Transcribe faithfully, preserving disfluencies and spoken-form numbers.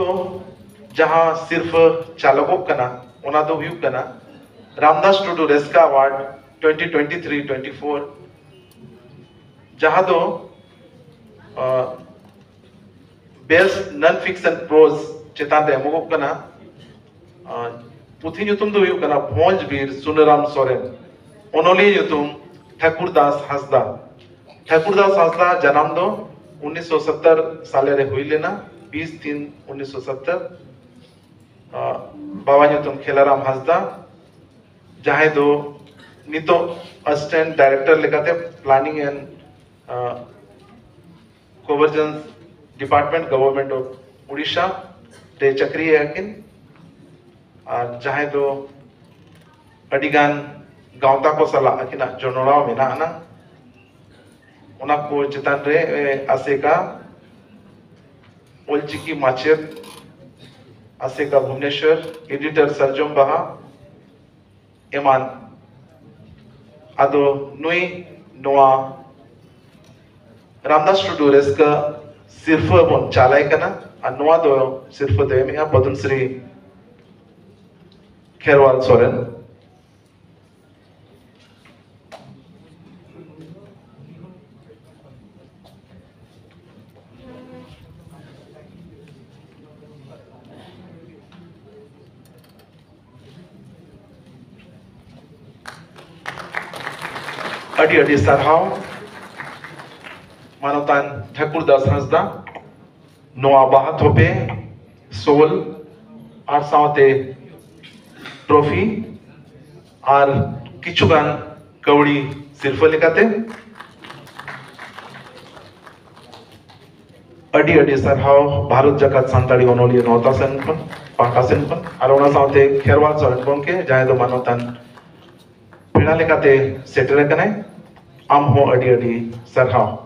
ᱫᱚ ᱡᱟᱦᱟᱸ ᱥᱤᱨᱯᱷᱟᱹ ᱪᱟᱞᱚᱜᱚᱜ ᱠᱟᱱᱟ, ᱚᱱᱟ ᱫᱚ ᱦᱩᱭᱩᱜ ᱠᱟᱱᱟ ᱨᱟᱢᱫᱟᱥ ᱴᱩᱰᱩ ᱨᱟᱹᱥᱠᱟᱹ award twenty twenty three twenty four, ᱡᱟᱦᱟᱸ ᱫᱚ ᱵᱮᱥᱴ ᱱᱚᱱ ᱯᱷᱤᱠᱥᱚᱱ ᱯᱨᱳᱡᱽ ᱪᱮᱛᱟᱱ ᱨᱮ ᱮᱢᱚᱜᱚᱜ ᱠᱟᱱᱟ᱾ ᱟᱨ ᱯᱩᱛᱷᱤ ᱧᱩᱛᱩᱢ ᱫᱚ ᱦᱩᱭᱩᱜ ᱠᱟᱱᱟ ᱵᱷᱚᱸᱡᱽ ᱵᱤᱨ ᱥᱩᱱᱟᱹᱨᱟᱢ ᱥᱚᱨᱮᱱ᱾ ᱚᱱᱚᱞᱤᱭᱟᱹ ᱧᱩᱛᱩᱢ ᱴᱷᱟᱹᱠᱩᱨ ᱫᱟᱥ ᱦᱟᱸᱥᱫᱟ᱾ ᱴᱷᱟᱹᱠᱩᱨ ᱫᱟᱥ ᱦᱟᱸᱥᱫᱟ ᱡᱟᱱᱟᱢ ᱫᱚ ᱩᱱᱤᱥᱥᱚ ᱥᱚᱛᱛᱚᱨ ᱥᱟᱞᱮ ᱨᱮ ᱦᱩᱭ ᱞᱮᱱᱟ, ᱵᱤᱥ ᱛᱤᱱ ᱩᱱᱤᱥᱥᱚ ᱥᱚᱛᱛᱚᱨ᱾ ᱟᱨ ᱵᱟᱵᱟ ᱧᱩᱛᱩᱢ ᱠᱷᱮᱞᱟᱨᱟᱢ ᱦᱟᱸᱥᱫᱟ, ᱡᱟᱦᱟᱸᱭ ᱫᱚ ᱱᱤᱛᱚᱜ ᱮᱥᱤᱥᱴᱮᱱᱴ ᱰᱟᱭᱨᱮᱠᱴᱚᱨ ᱞᱮᱠᱟᱛᱮ planning and convergence department, government of Odisha ᱨᱮ ᱪᱟᱹᱠᱨᱤᱭᱮᱫᱼᱟ ᱠᱤᱱ᱾ ᱟᱨ ᱡᱟᱦᱟᱸᱭ ᱫᱚ ᱟᱹᱰᱤᱜᱟᱱ ᱜᱟᱶᱛᱟ ᱠᱚ ᱥᱟᱞᱟᱜ ᱟᱹᱠᱤᱱᱟᱜ ᱡᱚᱱᱚᱲᱟᱣ ᱢᱮᱱᱟᱜ ᱟᱱᱟ᱾ ᱚᱱᱟ ᱠᱚ ᱪᱮᱛᱟᱱ ᱨᱮ ᱮ, ᱟᱥᱮᱠᱟ ᱚᱞᱪᱤᱠᱤ ᱢᱟᱪᱮᱫ, ᱟᱥᱮᱠᱟ ᱵᱷᱩᱵᱽᱱᱮᱥᱚᱨ, ᱮᱰᱤᱴᱚᱨ ᱥᱟᱨᱡᱚᱢ ᱵᱟᱦᱟ, ᱮᱢᱟᱱ᱾ ᱟᱫᱚ ᱱᱩᱭ ᱱᱚᱣᱟ ᱨᱟᱢᱫᱟᱥ ᱴᱩᱰᱩ ᱨᱟᱹᱥᱠᱟᱹ ᱥᱤᱨᱯᱷᱟᱹ ᱵᱚᱱ ᱪᱟᱞᱟᱭ ᱠᱟᱱᱟ᱾ ᱟᱨ ᱱᱚᱣᱟ ᱫᱚ ᱥᱤᱨᱯᱷᱟᱹ ᱫᱚ ᱮᱢᱮᱜᱼᱟ ᱯᱚᱫᱢᱥᱨᱤ ᱠᱷᱮᱨᱣᱟᱞ ᱥᱚᱨᱮᱱ᱾ ᱟᱹᱰᱤ ᱟᱹᱰᱤ ᱥᱟᱨᱦᱟᱣ ᱢᱟᱱᱚᱛᱟᱱ ᱴᱷᱟᱹᱠᱩᱨ ᱫᱟᱥ ᱦᱟᱸᱥᱫᱟ᱾ ᱱᱚᱣᱟ ᱵᱟᱦᱟ ᱛᱷᱚᱯᱮ, ᱥᱳᱞ ᱟᱨ ᱥᱟᱶᱛᱮ ᱴᱨᱚᱯᱷᱤ ᱟᱨ ᱠᱤᱪᱷᱩᱜᱟᱱ ᱠᱟᱹᱣᱰᱤ ᱥᱤᱨᱯᱷᱟᱹ ᱞᱮᱠᱟᱛᱮ᱾ ᱟᱹᱰᱤ ᱟᱹᱰᱤ ᱥᱟᱨᱦᱟᱣ ᱵᱷᱟᱨᱚᱛ ᱡᱟᱠᱟᱛ ᱥᱟᱱᱛᱟᱲᱤ ᱚᱱᱚᱞᱤᱭᱟᱹ ᱱᱚᱣᱛᱟ ᱥᱮᱱ ᱠᱷᱚᱱ, ᱯᱟᱦᱴᱟ ᱥᱮᱱ ᱠᱷᱚᱱ, ᱟᱨ ᱚᱱᱟ ᱥᱟᱶᱛᱮ ᱠᱷᱮᱨᱣᱟᱞ ᱥᱚᱨᱮᱱ ᱜᱚᱢᱠᱮ, ᱡᱟᱦᱟᱸᱭ ᱫᱚ ᱢᱟᱱᱚᱛᱟᱱ ᱯᱮᱲᱟ ᱞᱮᱠᱟᱛᱮ ᱥᱮᱴᱮᱨ ᱟᱠᱟᱱᱟᱭ᱾ ᱟᱢ ᱦᱚᱸ ᱟᱹᱰᱤ ᱟᱹᱰᱤ ᱥᱟᱨᱦᱟᱣ᱾